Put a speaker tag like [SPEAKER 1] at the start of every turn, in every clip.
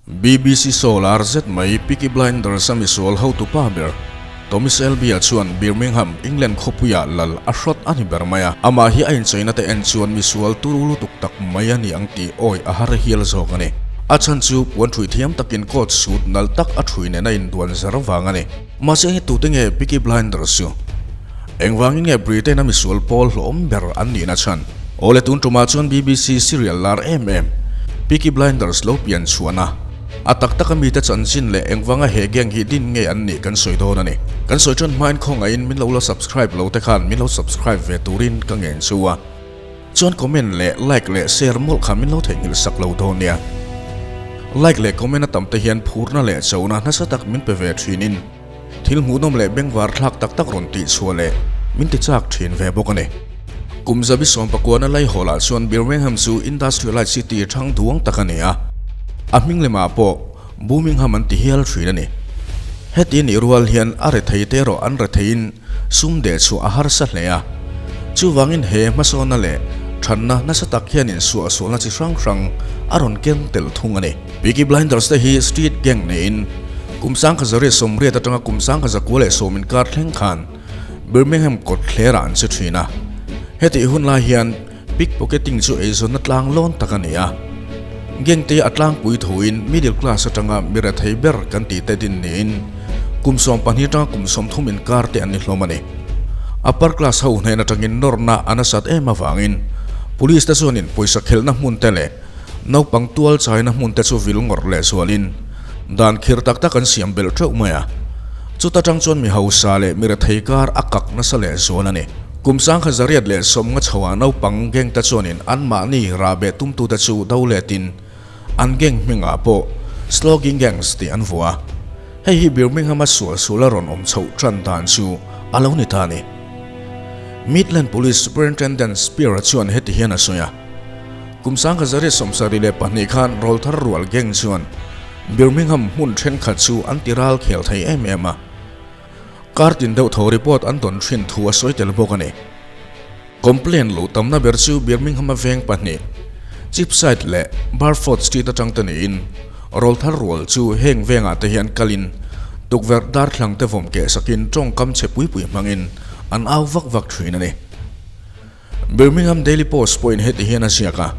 [SPEAKER 1] BBC show lar zet mai Peaky Blinders a misual hotupa ber Tommy Shelby-a chuan Birmingham, England khawpuiah lal a hrawt a ni ber mai a. Amah hi a incheina te en chuan misual turu lutuk tak mai a ni ang tih awi a har hial zawk a ni. A chhan chu puan ṭhui thiam takin coat suit nalh tak a ṭhui nen a induan zar vang a ni. Mahse hi tute nge Peaky Blinders chu? Engvangin nge Britain a misual pawl hlawm ber an nihna chhan? Awle tun tumah chuan BBC serial lar em em Peaky Blinders lo pian chhuahna a tak taka mite chanchin leh engvanga he gang hi din nge an nih kan sawi dawn a ni. Kan sawi tan hmain khawngaihin min lo la subscribe lo te khan min lo subscribe ve turin ka ngen chu a. Chuan comment leh like leh share mawlh kha min lo theihnghilh sak lo dawn nia. Like leh comment a tam te hian phurna leh chona nasa tak min pe ve thinin thil hmuhnawm leh bengvar thlak tak tak rawn tih chhuah leh min ti chak thin ve bawk a ni. Kum zabi sawmpakuana Laihawlah chuan Birmingham chu industrialized city thang duang tak a ni a, a hming lemah pawh Boomingham an ti hial thin a ni. Heti nih rual hian a rethei te erawh an retheiin sum deh chhuah a harsa hle a. Chuvangin he hmasawnna leh thanna nasa tak hian insuahsualna chi hrang hrang a rawn keng tel thung a ni. Peaky Blinders te hi street gang niin kum 1980 atanga kum 1910 inkar thleng khan Birmingham kawt thlerah an che thin a. Hetih hun lai hian pickpocketing chu eizawnna tlang lawn tak a ni a. Gang te a tlangpui thuin middle class atanga mi rethei ber kan tih te din niin kum 12 atanga kum 30 inkar te an ni hlawm a ni. Upper class ho hnen atangin nawrna a nasat em avangin police te chuanin pawisa khelhna hmun te leh naupang tual chaina hmun te chu vil ngawrh leh zualin dan khir tak tak an siam belh teuh mai a. Chuta tang chuan mi hausa leh mi rethei kar a kak nasa leh zual a ni. Kum 1950 chhoah naupang gang te chuanin anmahni rahbeh tumtute chu do letin an gang hmingah pawh Slogging Gangs tih an vuah a. Hei hi Birmingham-a sual sual a rawn awm chhoh tan dan chu a lo ni ta a ni. Midland Police Superintendent Spear-a chuan heti hian a sawi a, Kum 1972 khan rawlthar rual gang chuan Birmingham hmun thenkhat chu an ti ral khel thei em em a. Kar tin deuh tho report an dawn thin thu a sawi tel bawk a ni. Complaint lo tamna ber chu Birmingham-a veng pahnih, Cheapside leh Barford Street atang te niin, rawlthar rual chu heng vengah te hian kalin tukverh darthlang te vawm keh sakin tawngkam chhe pui pui hmangin an au vak vak thin a ni. Birmingham Daily Post pawhin heti hian a ziak a,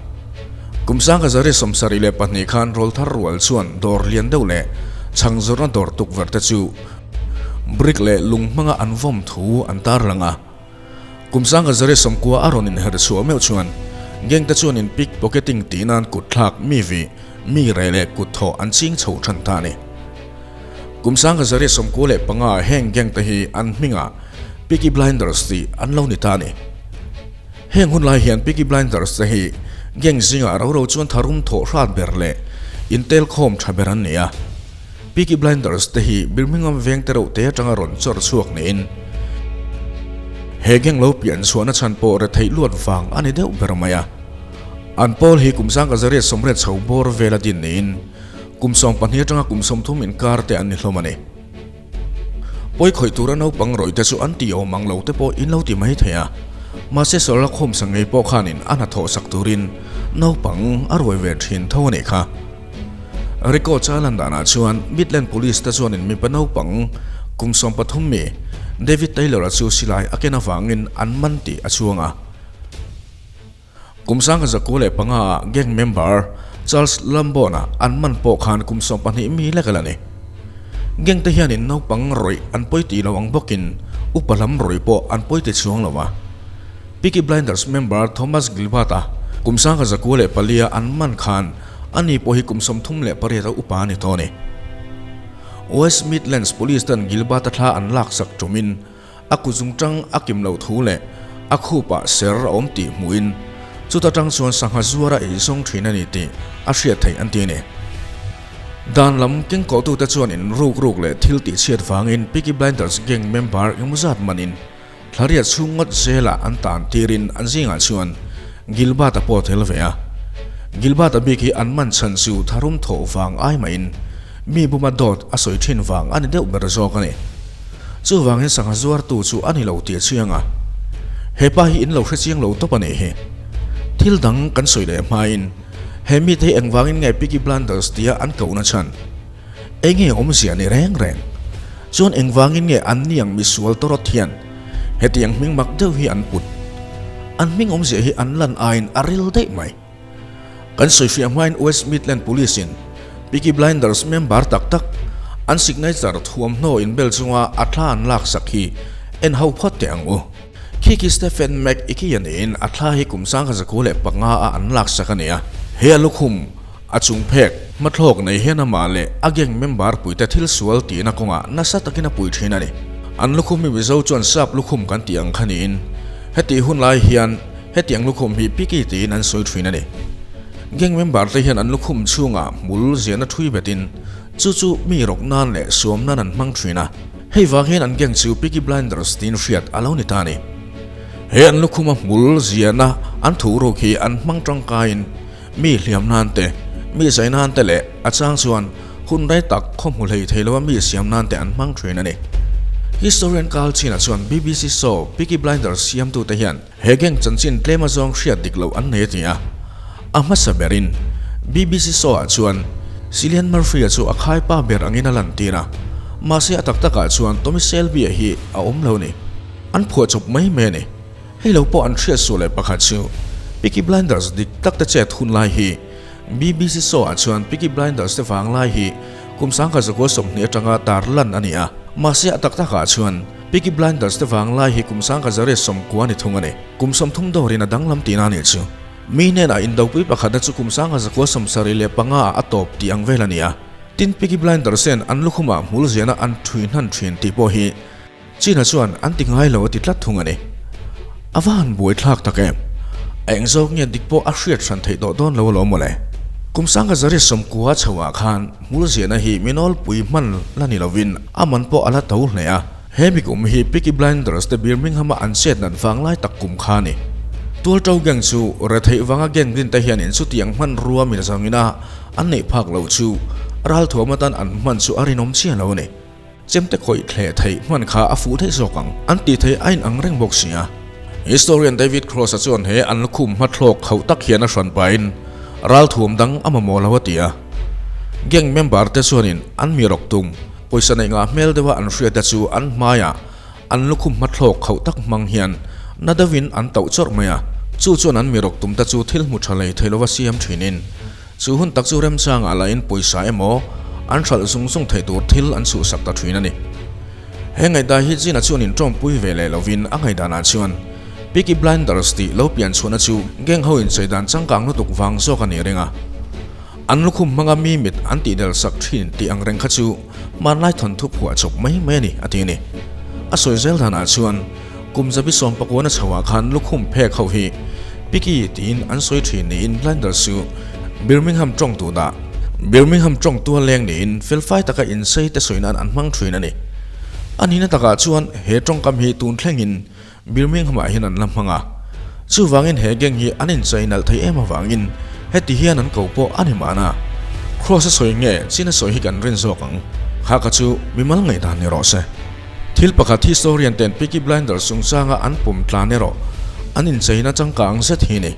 [SPEAKER 1] Kum 1972 khan rawlthar rual chuan dawr lian deuh leh chhang zawrhna dawr tukverh te chu brick leh lung hmanga an vawm thu an tarlang a. Kum 1990 a rawn inher chhuah meuh chuan gang te chuan in pick pocketing tih nan kut thlak mi vih, mi reh leh kut thawh an ching chho than ta a ni. Kum 1995 heng gang te hi an hmingah Peaky Blinders tih an lo ni ta a ni. Heng hun lai hian Peaky Blinders te hi gang zingah ro ro chuan tharum thawh hrat ber leh intel khawm tha ber an ni a. Peaky Blinders te hi Birmingham veng te reuh te atanga rawn chawr chhuak niin he gang lo pian chhuahna chhan pawh retheih luat vang a ni deuh ber mai a. An pawl hi kum 1980 chho bawr vel a din niin kum 12 atanga kum 30 inkar te an ni hlawm a ni. Pawi khawih tura naupang rawih te chu an tih awm ang lo te pawh in lo ti mai thei a, mahse Sherlock Holmes-a ngei pawh khanin a hnathawh sak turin naupang a ruai ve thin tho a nih kha. Record a lan danah chuan Midland Police te chuanin mipa naupang kum 13 mi David Taylor-a chu silai a ken avangin an man tih a chuang a. Kum 1905 ah gang member Charles Lambon-a an man pawh khan kum 12 mi lek a la ni. Gang te hianin naupang rawih an pawi tih lo ang bawkin upa lam rawih pawh an pawi ti chuang lo a. Peaky Blinders member Thomas Gilbert-a kum 1904 a an man khan ani pawh hi kum 38 a upa a ni tawh a ni. West Midlands Police ten Gilbert-a thla an laksak tumin A kuzungtang a kim loh thu leh a khupah ser a awm tih hmuhin chuta tang chuan sangha zuar a ei zawng thin a ni tih a hriat theih an ti a ni. Dan lam kengkawhtute chuan in ruk ruk leh thil tih chhiat vangin Peaky Blinders gang member engmawzat manin thlariat chhung ngawt zelah an tan tirin an zingah chuan Gilbert-a pawh a tel ve a. Gilbert-a bik hi an man chhan chu tharum thawh vang ai mahin mi buma dawt a sawi thin vang a ni deuh ber zawk a ni. Chuvangin sangha zuartu chu a ni lo tih a chiang a, hepa hi in lo hre chiang lo tawp a nih hi. Thil dang kan sawi leh hmain He mite hi engvangin nge Peaky Blinders tia an kohna chhan? Enge awmzia ni reng reng? Chuan engvangin nge an niang misual tawrawt hian hetiang hming mak deuh hi an put? An hming awmzia hi an lan aiin a ril daih mai. Kan sawifiah hmain West Midland Police-in Peaky Blinders member tak tak an signature thuamhnaw inbel chunga a thla an laksak hi en ho phawt teh ang u. Khi khi Stephen McEachie niin a thla hi kum 1905 a an laksak a ni a. He a lukhum a chung phek hmathlawk nei hian amah leh a gang member puite thil sual tihna kawngah nasa takin a pui thin a ni. An lukhum hi Mizo chuan sap lukhum kan tih ang kha niin hetih hun lai hian Hetiang lukhum hi Piki tiin an sawi thin a ni. Gang member te hian an lukhum chhungah hmul ziahna thui betin chu chu mi rawk nan leh suam nan an hmang thin a. Hei vang hian an gang chu Peaky Blinders tiin hriat a lo ni ta a ni. He an lukhuma hmul ziahna an thuhruk hi an hmang tangkaiin mi hliam nan te, mi zai nan te leh a chang chuan hun rei tak khaw hmu hlei thei loa mi siam nan te an hmang thin a ni. Historian Carl Chin-a chuan BBC show Peaky Blinders siamtute hian He gang chanchin tlem azawng hriat dik loh an nei a ti a, a hmasa berin BBC show-ah chuan Cillian Murphy-a chu a khaipa ber angin a lantir a, mahse a tak takah chuan Tommy Shelby-a hi a awm lo ni. An phuah chawp mai mai a ni. Hei lo pawh an hriat suah leh pakhat chu Peaky Blinders dik tak te chet hun lai hi BBC show-ah chuan Peaky Blinders te vang lai hi kum 1920 atanga tar lan a ni a, mahse a tak takah chuan Peaky Blinders te vanglai hi kum 1990 ni thung a ni. Kum 30 dawrin a danglam tihna a nih chu. Mi hnenah indopui pakhatna chu kum 1975 ah a tawp tih ang vel a ni a. Tin Peaky Blinders ten an lukhumah hmul ziahna an thui hnan thin tih pawh hi China chuan an ti ngai lo a ti tlat thung a ni. A va han buai thlak tak em? A eng zawk nge dik pawh a hriat hran theih tawh dawn lo alawm mawle. Kum 1990 chhoah khan hmul ziahna hi mi nawlpui hman la ni lovin a man pawh a la to hle a. He mi kum hi Peaky Blinders te Birmingham-a an chet nat vang lai tak kum kha a ni. Tualṭo gang chu retheih vanga gang din te hianin chutiang hmanrua mil zawngina an neih phak loh chu ralthuam atan an hman chu a rinawm chiah lo a ni. Chemte khawih thleh theih hman kha a fuh theih zawk ang an tih theih a inang reng bawk si a. Historian David Cross-a chuan he an lukhum hmathlawk khauh tak hian a hran pahin ralthuam dang a mamawh lo a ti a. Gang member te chuanin an mi rawk tum pawisa neih ngah hmel deuha an hriat te chu an hmaiah an lukhum hmathlawk khauh tak hmang hian na deuhin an tauh chawrh mai a. Chu chuan an mi rawk tum te chu thil hmu tha lei thei lova siam thinin Chu hun tak chu remchangah lahin pawisa emaw an hralh zung zung theih tur thil an chhuhsak ta thin a ni. He ngaihdan hi Gina chuan intawmpui ve leh lovin a ngaihdanah chuan Peaky Blinders tih lo pian chhuahna chu gang ho inchei dan changkang lutuk vang zawk a nih reng a. An lukhum hmanga mi mit an tihdel sak thin tih ang reng kha chu hmanlai thawnthu phuah chawp mai mai a ni a ti a ni. A sawi zel danah chuan Kum zabi sawmpakuana chhoah khan lukhum phek ho hi Picky tiin an sawi thin niin Blinders chu Birmingham tawng tu dah Birmingham tawng tua leng niin felfai taka insei te sawi nan an hmang thin a ni. A nihna takah chuan he tawngkam hi tun thlengin Birmingham ah hian an la hmang a. Chuvangin he gang hi an inchei nalh thei em avangin heti hian an ko pawh a ni mahna. Cross a sawi nge chin a sawi hi kan rin zawk ang. Kha kha chu mimal ngaihdan ni rawh se. Thil pakhat historian ten Peaky Blinders chungchanga an pawm tlan erawh an incheina changkang zet hi ni.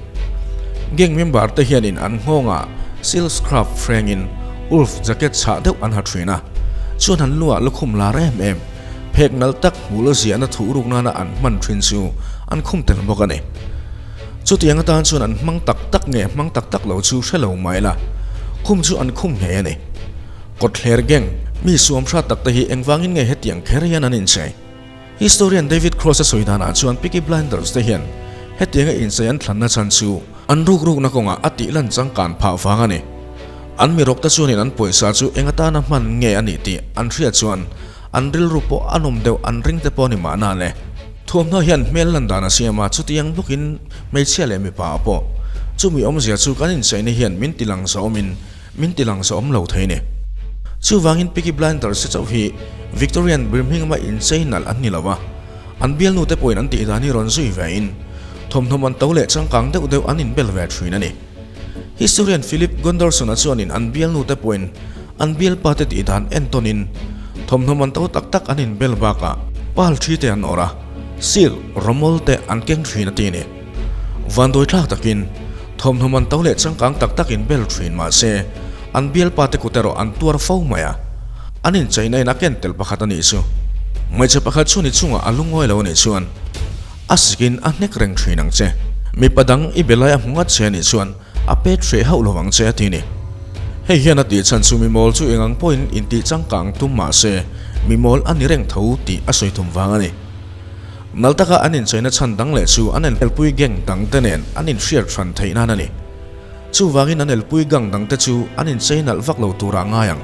[SPEAKER 1] Gang member te hianin an nghawngah silk scarf hrengin wolf jacket chhah deuh an ha thin a, chuan an luah lukhum lar em em, phek nalh tak hmul ziahna thuhruk nana an hman thin chu an khum tel bawk a ni. Chutiang atan chuan an hmang tak tak nge hmang tak tak lo chu hre lo mai la, khum chu an khum ngei a ni. Kawtthler gang, mi suam hrat tak te hi engvangin nge hetiang kher hian an inchei? Historian David Cross-a sawi danah chuan Peaky Blinders te hian hetianga inchei an thlanna chhan chu an rukrukna kawngah a tih lan changkan phah vang a ni. An mi rawkte chuanin an pawisa chu eng atana hman nge a nih tih an hriat chuan an rilru pawh a nawm deuh an ring te pawh a ni mahna le. Thuamhnaw hian hmel lan dan a siam a, chutiang bawkin hmeichhia leh mipa ah pawh. Chumi awmzia chu kan incheina hian min tilang zawmin Min ti lang zawm lo thei ni. Chuvangin Peaky Blinders te chauh hi Victorian Birmingham-a inchei nalh an ni lo a, an bialnu te pawhin an tih dan hi rawn zui ve in thawmhnaw man to leh changkang deuh deuh an inbel ve thin a ni. Historian Philip Gunderson-a chuanin an bialnu te pawhin an bialpa te tih dan entawnin thawmhnaw man to tak tak an inbel bakah pal thi te an awrh a, silk rawmawl te an keng thin a ti a ni. Vanduai thlak takin. Thawmhnaw man to leh changkang tak tak in bel thin mah se, an bialpa te kut erawh an tuar fo mai a. An incheina in a ken tel pakhat a nih chu. Hmeichhe pakhat chu ni chungah a lungawi lo a nih chuan a sikin a hnek reng thin ang che. Mipa dang i be lai a hmu ngat che a nih chuan a pet hreh hauh lo ang che a ti ni. Hei hian a tih chhan chu mimawl chu eng ang pawhin intih changkang tum mah se mimawl a ni reng tho tih a sawi tum vang a ni. Nal taka an incheina chhan dang leh chu an elpui gang dang te nen an inhriat hran theih nan a ni. Chuvangin an elpui gang dang te chu an inchei nalh vak lo turah ngai ang.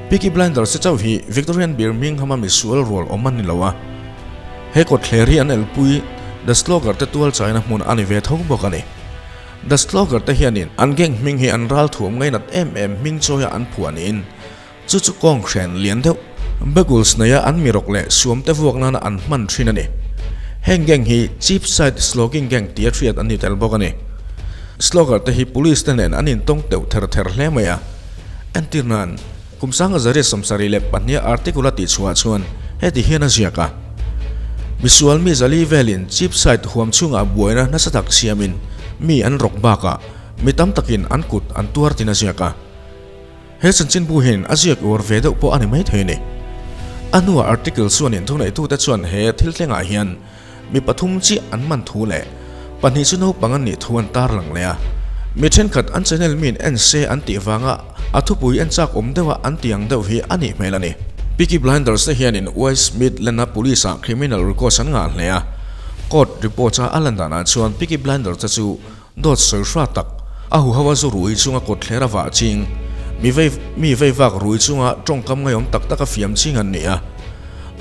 [SPEAKER 1] Peaky Blinders te chauh hi Victorian Birmingham-a misual rual awm an ni lo a. He kawtthler hi an elpui The Slogger te tual chaina hmun a ni ve tho bawk a ni. The Slogger te hianin an gang hming hi an ral thuam ngainat em em hming chawia an phuah niin Chu chu kawng hren lian deuh, Beagles neia an mi rawk leh suam te vuak nana an hman thin a ni. Heng gang hi Cheapside Slogging Gang tia hriat an ni tel bawk a ni. Slogger te hi police te nen an intawng teuh ther ther hle mai a. Entir nan, kum sanga zariat 72 article a tihchhuah chuan heti hian a ziak a, Misual mi zali velin Cheapside huam chhungah buaina nasa tak siamin mi an rawk bakah mi tam takin an kut an tuar tin a ziak a. He chanchinbu hian a ziak uar ve deuh pawh a ni maithei a ni. A hnuah article chuanin thuneitute chuan he thil thlengah hian mi pathum chiah an man thu leh pahnih chu naupang an nih thu an tarlang leh a. Mi thenkhat an channel miin en se an tih vanga a thupui en chak awm deuha an ti ang deuh hi a nih hmel a ni. Peaky Blinders te hianin West Midland-a police-ah criminal records an ngah hle a. Court reports-a a lan danah chuan Peaky Blinders te chu Dawt sawi hra tak, a huho a zu rui chunga kawt thler a vah ching, mi vei mi vei vak rui chunga tawngkam ngaihawm tak tak a fiam ching an ni a.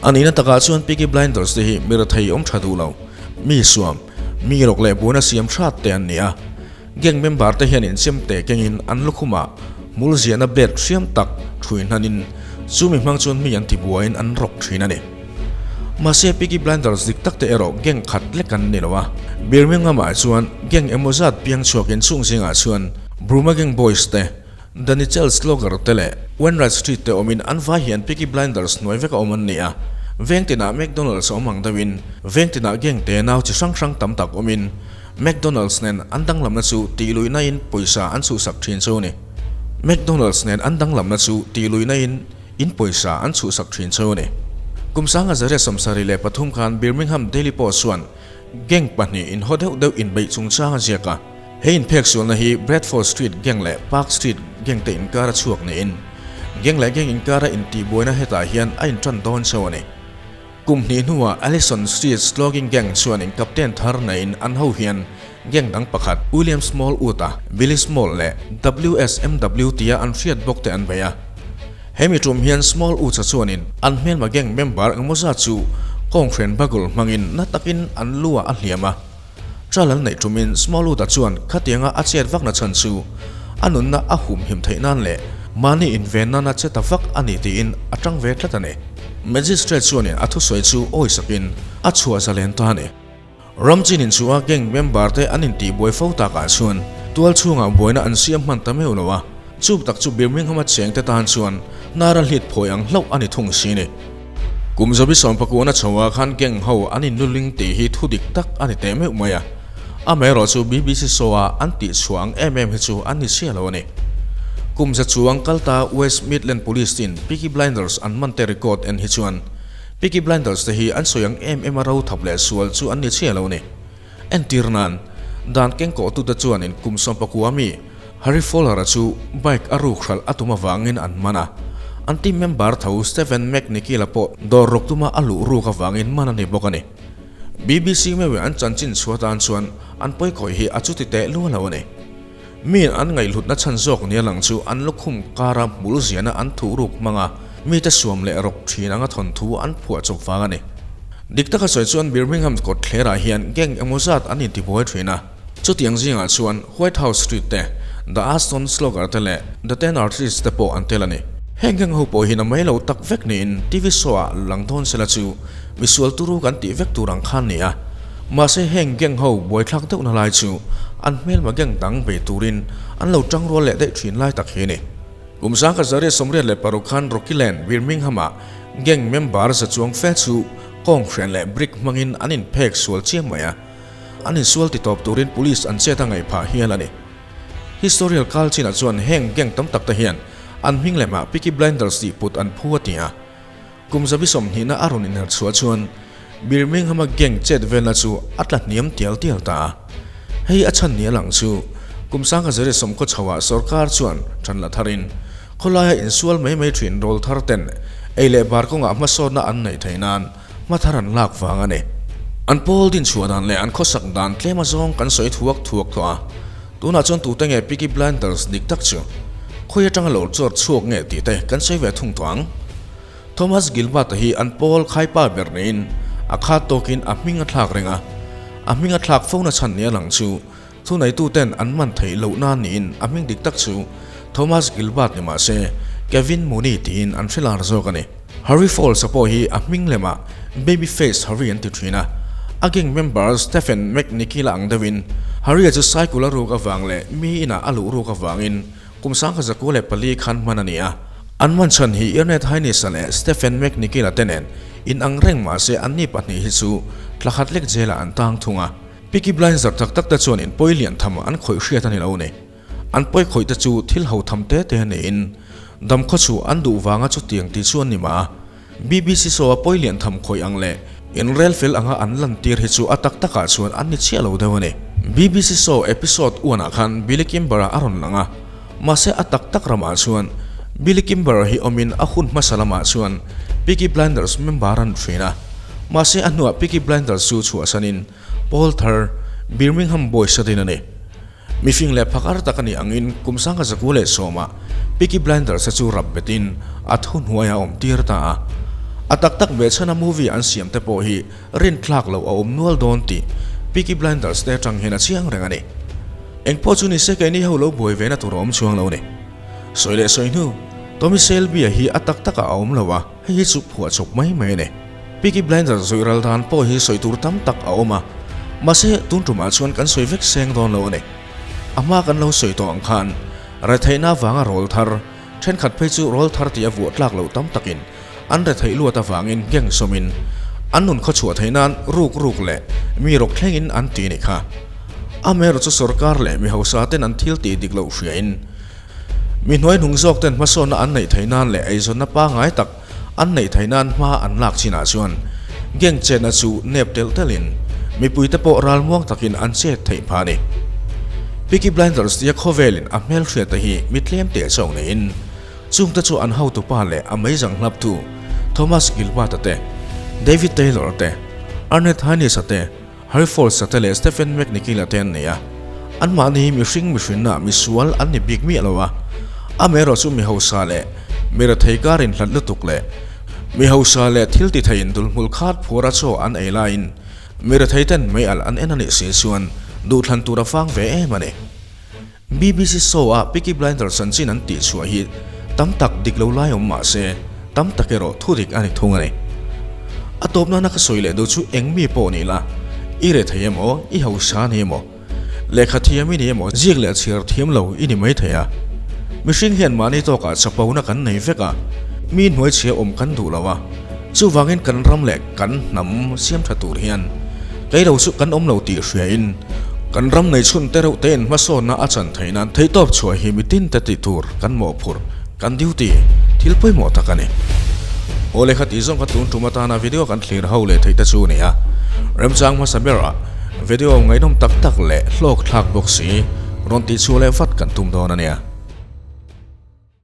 [SPEAKER 1] A nihna takah chuan Peaky Blinders te hi mi rethei awm tha duh lo, mi suam, mi rawk leh buaina siam hrat te an ni a. Gang member te hian inchhem teh kengin an lukhumah hmul ziahna blade hriam tak thui hnanin chumi hmang chuan mi an tibuaiin an rawk thin a ni. Mahse Peaky Blinders dik tak te erawh gang khat lek an ni lo a, Birmingham ah chuan gang emaw zat piang chhuakin chung zingah chuan Burma Gang Boys te, The Nichel Slogger te leh Wainwright Street te awmin an vai hian Peaky Blinders hnuai veka awm an ni a. Veng tinah McDonald's a awm ang deuhin veng tinah gang te nau chi hrang hrang tam tak awmin McDonald's nen an danglamna chu tih luihna in pawisa an chhuhsak thin chu a ni. McDonald's nen an danglamna chu tih luihna in In pawisa an chhuhsak thin cheu a ni. Kum sanga zariat 73 khan Birmingham Daily Post chuan gang pahnih inhaw deuh deuh inbeih chungchang a ziak a. He inphek sualna hi Bradford Street Gang leh Park Street Gang te inkar a chhuak niin gang leh gang inkara intihbuaina hetah hian a intan dawn cheu a ni. Kum hnih hnuah Allison Street Slogging Gang chuan in captain thar neiin an ho hian gang dang pakhat William Smallwood-a Billy Small leh WSMW tia an hriat bawk te an bei a. Hemi tum hian Smallwood-a chuanin an hmelma gang member engemaw zat chu kawnghren bugle hmangin na takin an lu ah a hliam a. Trial an neih tumin Smallwood-a chuan khatianga a chet vakna chhan chu a nunna a humhim theih nan leh mahni inven nana che ta vak a ni tiin a tang ve tlat a ni. Magistrate chuanin a thusawi chu awisakin a chhuah zalen ta a ni. Ramchin inchhuah a gang member te an intihbuai fo takah chuan tual chhungah buaina an siam hman ta meuh lo a, chu tak chu Birmingham-a cheng te tan chuan hnar a hlit phawi ang hlauh a ni thung si ni. Kum zabi sawmpakuana chhoah khan gang ho an inluling tih hi thu dik tak a ni teh meuh mai a, amaherawh chu BBC show-a an tih chhuah ang em em hi chu an ni chhia lo a ni. Kum za chuang kalta West Midland Police tin Peaky Blinders an man te record en hi chuan Peaky Blinders te hi an sawi ang em em a ro thap leh sual chu an ni chhia lo a ni. Entir nan, dan kengkawhtute chuanin kum sawmpakua mi Harry Fowler-a chu bike a ruk hralh a tum avangin an man a. An team member tho Stephen McNichol-a pawh dawr ruk tuma a luh ruk avangin man a ni bawk a ni. BBC meuhin an chanchin chhuah atan chuan an pawikawih hi a chuti teh luah lo a ni. Miin an ngaihhlutna chhan zawk nia lang chu an lukhum kara hmul ziahna an thuh ruk hmang a, mite suam leh rawk thin anga thawnthu an phuah chawp vang a ni. Dik taka sawi chuan Birmingham kawtthlerah hian gang emaw zat an intibuai thin a. Chutiang zingah chuan White House Street te, The Aston Slogger te leh The Ten Artists te pawh an tel a ni. Heng gang ho pawh hi na mai lo tak vek niin TV show ah lang dawn sela chu misual turu kan tih vek tur ang khan ni a. Mahse heng gang ho buaithlak deuhna lai chu an hmelma gang dang bei turin an lo tang rual leh daih thin lai tak hi a ni. Kum sangkhat zariat 86 khan Rocky Lane, Birmingham ah gang member za chuang fe chu kawnghren leh brick hmangin an inphek sual chiang mai a. an insual titawp turin police an chet a ngaih phah hial a ni. Historial kal chinah chuan heng gang tam tak te hian an hming lemah Peaky Blinders tih put an phu a ti a. Kum zabi sawmhnihna a rawn inher chhuah chuan Birmingham-a gang chet velna chu a tla hniam tial tial ta a. Hei a chhan ni a lang chu kum sangha zeri sawmkhaw chhoah sorkar chuan than la tharin khawlaia insual mai mai thin rawl thar ten ei leh bar kawngah hmasawnna an neih theih nan hma thar an lak vang a ni. An pawl din chhuah dan leh an khawsak dan tlem azawng kan sawi thuak thuak tawh a, tunah chuan tute nge Peaky Blinders dik tak chu khawi atanga lo chawr chhuak nge tih te kan sawi ve thung tawh ang. Thomas Gilbert-a hi an pawl khaipa ber niin a khat tawkin a hming a thlak reng a, a hming a thlak fo na chhan nia lang chu Thuneituten an man theih loh nan niin a hming dik tak chu Thomas Gilbert ni mah se Kevin Mooney tiin an hre lar zawk a ni. Harry Falls-a pawh hi a hming lemah Baby Face Harry an ti thin a, a gang member Stephen McNichol-a ang deuhin Harry-a chu cycle a ruk avang leh mi inah a luh ruk avangin kum 1904 khan hman a ni a. An man chhan hi Ernest Hines-a leh Stephen McNichol-a te nen inang reng mah se anni pahnih hi chu thla khat lek jail-ah an tang thung a. Peaky Blinders tak tak te chuan in pawi lian tham an khawih hriat a ni lo ni. An pawi khawih te chu thil ho tham te te niin dam khaw chu an duh vanga chutiang ti chu an ni mah a. BBC show a pawi lian tham khawih ang leh in rel fel anga an lan tir hi chu a tak takah chuan an ni chiah lo deuh a ni. BBC show episode uanah khan Billy Kimber-a a rawn lang a, mahse a tak tak ramah chuan Billy Kimber hi awmin a hun hmasa lamah chuan Peaky Blinders member an thin a, mahse a hnuah Peaky Blinders chu chhuahsanin Paul thar, Birmingham Boys a din a ni. Mifing leh phakar tak a nih angin kum sangha zaku leh sawmah Peaky Blinders a chu rap betin a thu hnuaiah a awm tir ta a. A tak tak ve chhana movie an siam te pawh hi rinthlak loh a awm nual dawn tih Peaky Blinders te atang hian a chiang reng a ni. Engpawh chu nise keini ho lo buai ve na tur a awm chuang lo a ni. Sawi leh sawi hnu, Tommy Shelby-a hi a tak takah a awm lo a, hei hi chu phuah chawp mai mai a ni. Peaky Blinders zawih ral dan pawh hi sawi tur tam tak a awm a, mahse tun tumah chuan kan sawi vek seng dawn lo a ni. A hma kan lo sawi tawh ang khan retheihna avanga rawl thar, thenkhat phei chu rawl thar tih a vuah tlak loh tam takin an retheih luat avangin gang sawmin an nun khawchhuah theih nan ruk ruk leh mi rawk thlengin an ti a nih kha. Amaherawhchu sorkar leh mi hausa ten an thil tih dik loh hriain mi hnuai hnung zawk ten hmasawnna an neih theih nan leh eizawnna pangngai tak An neih theih nan hma an lak chinah chuan gang chetna chu nep telh telhin mipuite pawh ralmuang takin an chet theih phah a ni. Peaky Blinders tia khawvelin a hmelhriatte hi mi tlem teh chauh niin chungte chu an hotupa leh a meizang hlaptu Thomas Gilbert-a te, David Taylor-a te, Arnett Hines-a te, Harry Folds-a te leh Stephen McNichol-a te an ni a. Anmahni hi mihring mihrinna misual an ni bik miah lo a, amaherawh chu mi hausa leh mi rethei kar inhlat lutuk leh mi hausa leh thil ti theiin dulhmul khat phuara chaw an ei laiin mi rethei ten mei alh an en a nih si chuan duhthlan tur a vang ve em a ni. BBC show a Peaky Blinders chanchin an tih chhuah hi tam tak dik lo lai awm mah se, tam tak erawh thu dik a ni thung a ni. A tawp nana ka sawi leh duh chu eng mi pawh ni la, i reh thei emaw, i hausa ni emaw, lehkha thiam i ni emaw, ziak leh chhiar thiam lo i ni mai thei a. Mihring hian mahni tawkah chapona kan nei vek a, mi hnuaichhia awm kan duh lo a, chuvangin kan ram leh kan hnam siam tha tur hian kei lo chu kan awm lo tih hriain kan ram nei chhun te reuh tein hmasawnna a chan theih nan theihtawp chhuah hi mitin te tih tur kan mawhphurh kan duty thil pawimawh tak a ni. Aw lehkha tih zawng kha tun tum atana video kan thlir ho leh theih te chu a ni a, remchang hmasa berah video ngaihnawm tak tak leh hlawk thlak bawk si rawn tih chhuah leh vat kan tum dawn a nia.